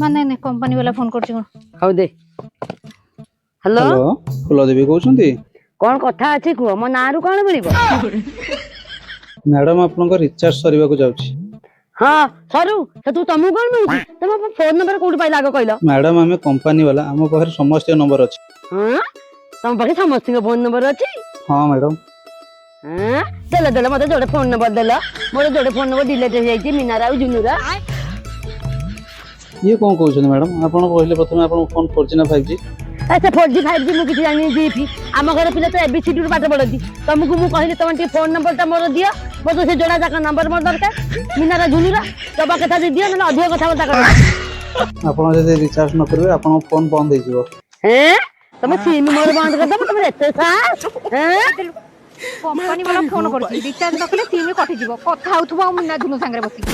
ମାନେ ନାଇଁ, କମ୍ପାନୀ ବାଲା ଫୋନ କରୁଛି କଣ? ହଉ ଦେ। ହ୍ୟାଲୋ। ହ୍ୟାଲୋ, ଫୁଲ ଦେବୀ କହୁଛନ୍ତି? କଣ କଥା ଅଛି କୁହ। ମୋ ନାଁରୁ କଣ ମିଳିବ? ମ୍ୟାଡାମ, ଆପଣଙ୍କ ରିଚାର୍ଜ ସରିବାକୁ ଯାଉଛି। ହଁ, ସରୁ। ସେଠୁ ତମକୁ କଣ ମିଳୁଛି? ତମ ଫୋନ ନମ୍ବର କୋଉଠି ପାଇଲା, ଆଗ କହିଲ। ମ୍ୟାଡାମ, ଆମେ କମ୍ପାନୀ ବାଲା, ଆମ ପାଖରେ ସମସ୍ତଙ୍କ ନମ୍ବର ଅଛି। ହଁ, ତମ ପାଖେ ସମସ୍ତଙ୍କ ଫୋନ ନମ୍ବର ଅଛି? ହଁ ମ୍ୟାଡାମ। ହଁ, ଦେଲ ଦେଲ, ମତେ ଯୋଡେ ଫୋନ ନମ୍ବର ଦେଲ। ମୋର ଯୋଡେ ଫୋନ ନମ୍ବର ଡିଲେଟ ହେଇଯାଇଛି, ମିନାର ଆଉ ଜୁନୁର। ଇଏ କଣ କହୁଛନ୍ତି ମ୍ୟାଡାମ? ଆପଣ କହିଲେ ପ୍ରଥମେ ଆପଣଙ୍କ ଫୋନ 4G ନା 5G? ସେ 4G 5G ମୁଁ କିଛି ଜାଣିନି ଜି ଫି। ଆମ ଘରେ ପିଲା ତ ଏବିସିଡି ରୁ ପାଠ ପଢନ୍ତି। ତମକୁ ମୁଁ କହିଲି, ତମେ ଟିକେ ଫୋନ ନମ୍ବରଟା ମୋର ଦିଅ। ମୋର ତ ସେ ଯୋଡା ଯାକ ନମ୍ବର ମୋର ଦରକାର, ମିନାର ଝୁନୁର। ଦବା କଥା ଯଦି ଦିଅ, ନହେଲେ ଅଧିକ କଥାବାର୍ତ୍ତା କର। ଆପଣ ଯଦି ରିଚାର୍ଜ ନ କରିବେ, ଆପଣଙ୍କ ଫୋନ ବନ୍ଦ ହେଇଯିବ। ହେଁ, ତମ ସିମ୍ ମୋର ବନ୍ଦ କରିଦବ? ତମର ଏତେ ସାହସ, ହେଁ? କମ୍ପାନୀ ବାଲା ଫୋନ କରୁଛି, ରିଚାର୍ଜ ନ କଲେ ସିମ୍ କଟିଯିବ। କଥା ହଉଥିବ ଆଉ ମିନା ଝୁନୁ ସାଙ୍ଗରେ ବସିକି।